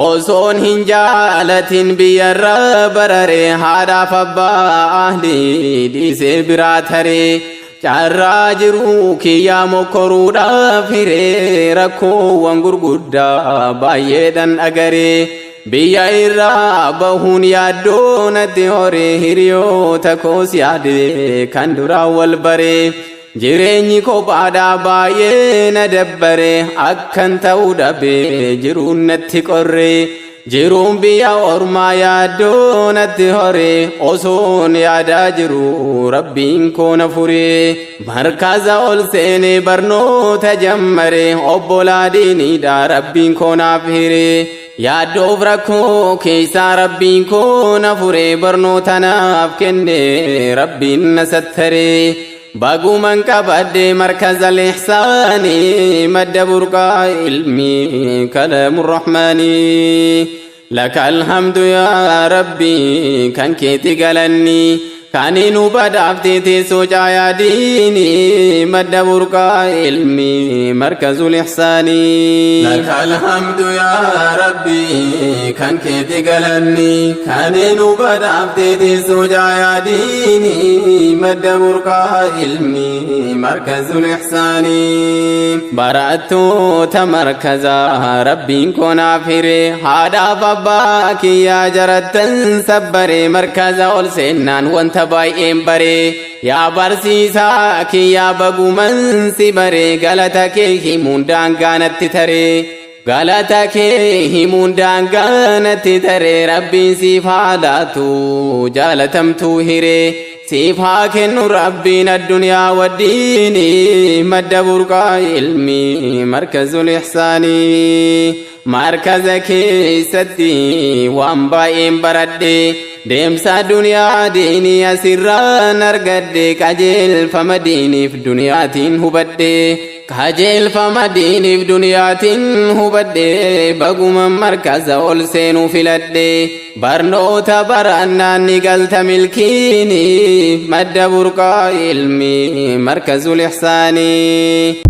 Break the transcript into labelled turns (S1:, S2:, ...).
S1: Osoon hin jaalatin biyyarra bararee, haadhaaf abbaa ahlii dhiisee biraa taree, carraa jiruu kiyyaa mokkoruudhaaf hiree, rakkoowwan gurguddaa baay'eedhan agaree, biyya irraa bahuun yaaddoo natti horee, hiriyoota koos yaade kan duraan wal baree. Jireenyi kophaadhaa baay'ee na dabbare, akkan ta'uu dhabe, jiruun natti qorre. Jiruun biyya ormaa yaaddoo natti hore, osoon yaadaa jiru rabbiin koo na fure. Markaza ol seenee barnoota jammare, obbolaa diiniidha rabbiin koo naaf hire. Yaaddoof rakkoo keessaa rabbiin koo na fure, barnoota naaf kenne, rabbiin na sattare. Baguman qabadde markaza lihsaanii, madda burqaa ilmii kalaamu rahmaanii. Laka alhamdu yaa rabbii, kan keeti galanni, kan nu badhaafte teessoo caayaa diinii, madda burqaa ilmii markazul ihsaanii. Laka alhamdu yaa rabbii, kan keeti galanni, kan nu badhaafte teessoo caayaa diinii, madda burqaa ilmii markazul ihsaanii. Barattoota markazaa rabbiin koo naaf hire, haadhaaf abbaa kiyyaa jarattan sabbaree, markaza ol seennaan wanta baay'een baree. Yaa barsiisaa kiyyaa, baguman si baree, galata kee himuun daangaa natti taree. Galata kee himuun daangaa natti taree, rabbiin siif haa laatu jaalatamtuu hiree. Siif haa kennu rabbiin addunyaa waddiini, madda burqaa ilmii markazul ihsaanii. Markaza keessatti waan baay'een baradhe, deemsa duniyaa diinii asirraan argadhe, qajeelfama diiniif duniyaatiin hubadhe. Qajeelfama diiniif duniyaatiin hubadhe, baguma markaza ol seenuu filadhe. Barnoota barannaan ni galta milkiini, madda burqaa ilmii markazul ihsaanii.